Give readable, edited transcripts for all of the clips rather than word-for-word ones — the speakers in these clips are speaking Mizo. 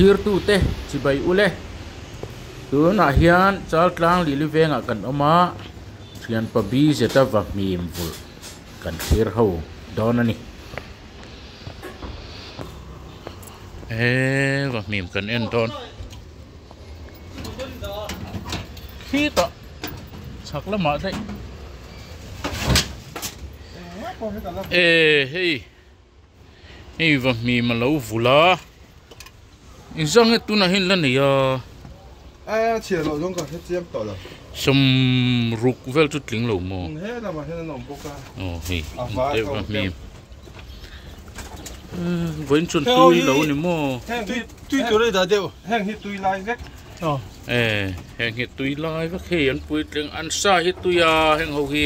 Thirtute chibai ule tunah hian Chaltlang Lili vengah kan awm a thianpa bi zeta va hmim vulh kan thlir ho dawn a ni. He va hmim kan en dawn khitah chhak lamah daih e hei hei va hmim a lo vul a inzang e tunah hian la nei a a chhiar loh zawng ka hre chiang tawh lo sawm ruk vel chu tling lo maw he lamah hian an awm bawk a aw hei va hmim. Vawiin chuan tui lo ni maw? Heng hi tui tur a dah deuh. Heng hi tui lai vek. E heng hi tui lai vek hei an puitling an sa hi tui a heng ho hi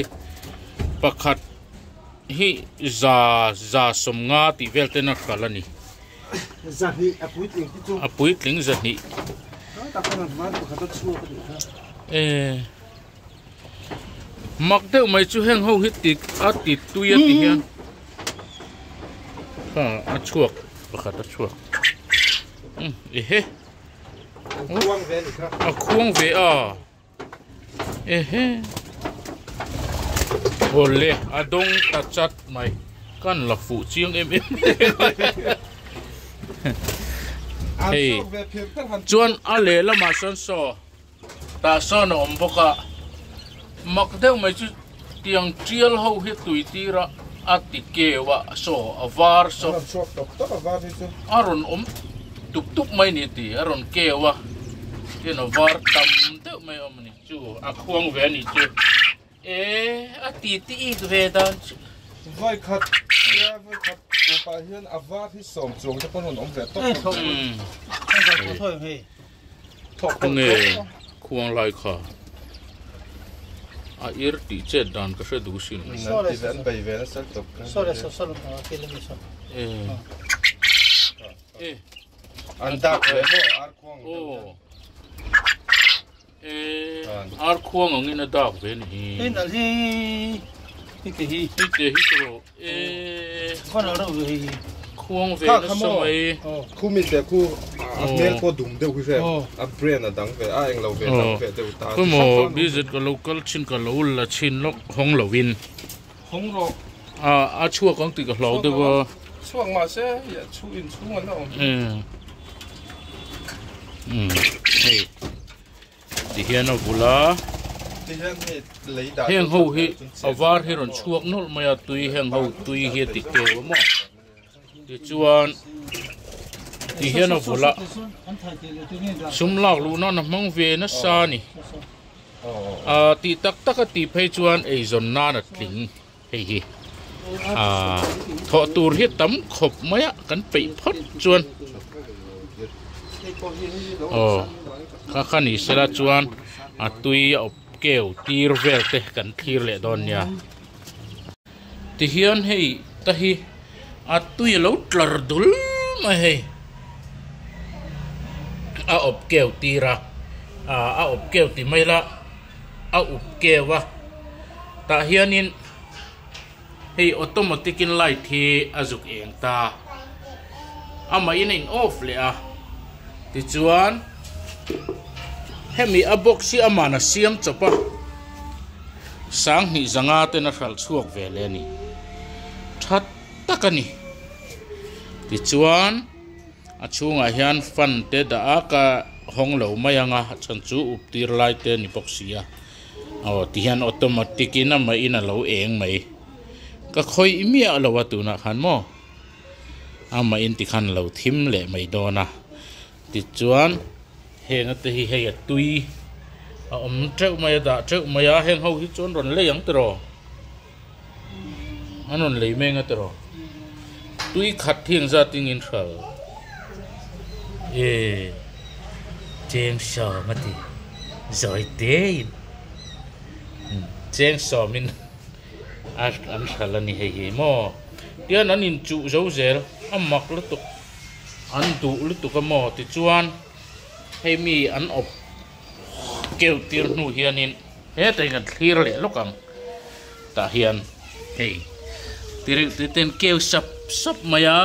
pakhat hi za za sawmnga tih vel ten a hral a ni. Zahnih a puitling hi chu. A puitling zahnih. E Mak deuh mai chu heng ho hi ti a ti tui a ti hian kha a chhuak pakhat a chhuak umm ehe a khuang ve a ehe awle a dawng ta chat mai kan la fuh chiang em em hei chuan a lehlamah sawn saw. Tah sawn a awm bawk a, mak deuh mai chu tiang tial ho hi tui tir a a ti keu a saw a var saw A rawn chhuak tawp tawp a var hi chu. A rawn awm tup tup mai ni ti a rawn keu a tin a var tam deuh mai a awm a ni chu a khuang ve a ni chu e a ti ti ik ve dan chu. Vawi khat tia vawi khat tupah hian a var hi sawm chuang te pawh a rawn awm ve tawp tawp mai. Khawnge khuang lai kha a ir tih chet dan ka hre duh sin. Ar khuang angin a dak ve ni hi. Hei te hi tawh. Khuang ve nasa mai. Khu mi te khu a hmel pawh dum deuh hi hre a brand a dang ve a englo ve dang ve deuh ta. Khu maw visit ka lo kal thin ka lo la thin lawk hawng lo in. Hawng rawh. A a chhuak ang tih ka hlau deuh a. Chhuak mahse chhu in chhung an la awm. Hei. Ti hian a vul a, heng ho hi a var hi rawn chhuak nawlh mai a tui heng ho tui hi a ti keu a maw tichuan ti hian a vul a sum lak luh nan a hmang ve nasa a ni ah tih tak tak a tih phei chuan eizawn nan a tling hei hi ah thawh tur hi tam khawp mai a kan peih phawt chuan aw kha kha ni sela chuan a tui a awp keu tir vel te kan thlir leh dawn nia tihian hei te hi a tui a lo tlar dul mai hei a awp keu tir a ah a awp keu ti mai la. a up keu a tah hianin hei automatic in light hi a zuk eng ta amah in a in off leh a tichuan hemi a box hi aman a siam chawp a sanghnih zanga ten a hralh chhuak ve leh a ni tha tak a ni tichuan. A chhungah hian fan te dah a ka hawng lo mai ang a a chhan chu up tir lai te a ni bawk si a aw ti hian automatic in amah in a lo eng mai ka khawih miah lo a tunah khan maw amah in tikhan a lo thim leh mai dawn a tichuan heng te hi hei a tui a awm teuh mai a dah teuh mai a heng ho hi chuan rawn lei ang tiraw. An rawn lei mek a tiraw tui khat hi engzat in in hral e cheng sawm a ti zawi te in cheng sawm in a an hral a ni hei hi maw tian an in chuh zo zel a mak lutuk an duh lutuk a maw tichuan hei mi an awp keuh tir hnu hianin hetah hian kan thlir leh lawk ang. Tah hian hei tireuh te ten keu sap sap mai a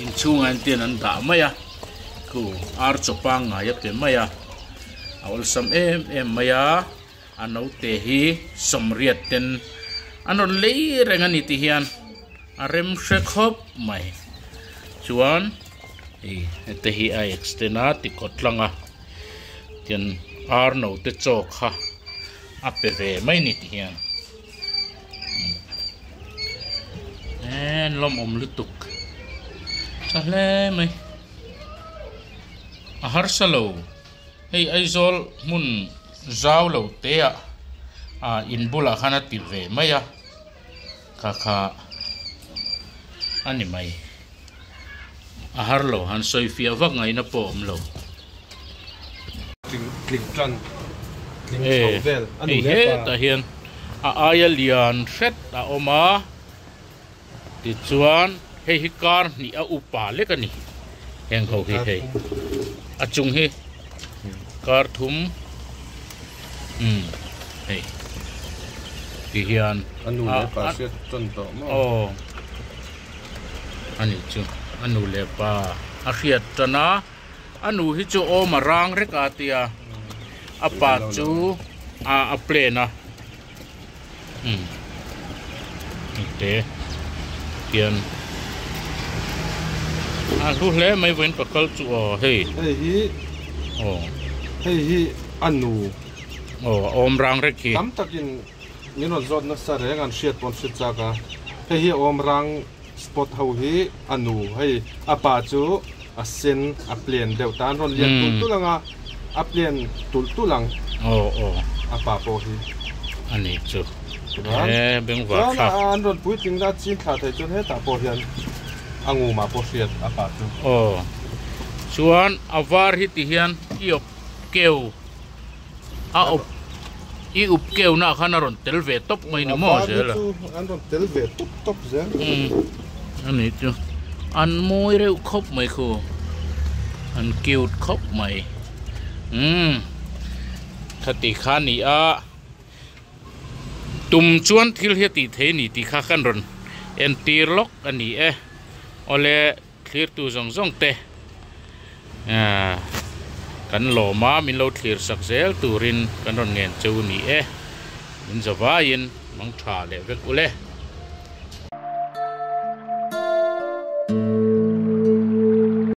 inchhungah hian ten an dah mai a. Khu ar chaw pangngai a pe mai a, a awlsam em em mai a, a naute hi sawmriat ten an rawn lei reng a ni ti hian a rem hre khawp mai. Chuan hei hete hi a extend a ti kawt tlang a, tian ar naute chaw kha a pe ve mai ni ti hian. Eee lawmawm lutuk tha hle mai a harsa lo hei Aizawl hmun zau lo te ah ah in bulah khan a ti ve mai a kha kha a ni mai a har lo han sawi fiah vak ngaihna pawh a awm lo. Hei hetah hian a aia lian hret a awm a tichuan hei hi kar hnih a upa lek a ni heng ho hi hei a chung hi kar thum umm hei ti hian aw a nih chu a nu leh pa a hriat tan a. A nu hi chu awm a rang rek a tia a pa chu a a plan a umm te hian a hlu hle mai vawiin ka kal chu aw hei hei hi aw hei hi a nu aw a awm rang rek hi tam takin min rawn zawt nasa reng an hriat pawh an hre chak a hei hi a awm rang Spot ho hi a nu hei a pa chu a sen a plan deuh ta an rawn lian tulh tulh ang a a plan tulh tulh ang a pa pawh hi a ni chu e bengvar thlak chuan an rawn puitling a chin thlah thei chuan hetah pawh hian a ngumah pawh hriat a pa chu aw chuan a var hi ti hian i awp keu A up i up keu na khan a rawn tel ve tawp mai ni maw zel a. An rawn tel ve tawp tawp zel. Umm a nih chu an mawi reuh khawp mai khu an cute khawp mai umm khati kha ni a tum chuan thil hi a tih theih a ni tih kha khan rawn entir lawk a ni e awle. Thlirtu zawng zawng te kan lawm a, min lo thlir sak zel turin kan rawn ngen cheu ni e. Min zavaiin mang tha leh vek ule.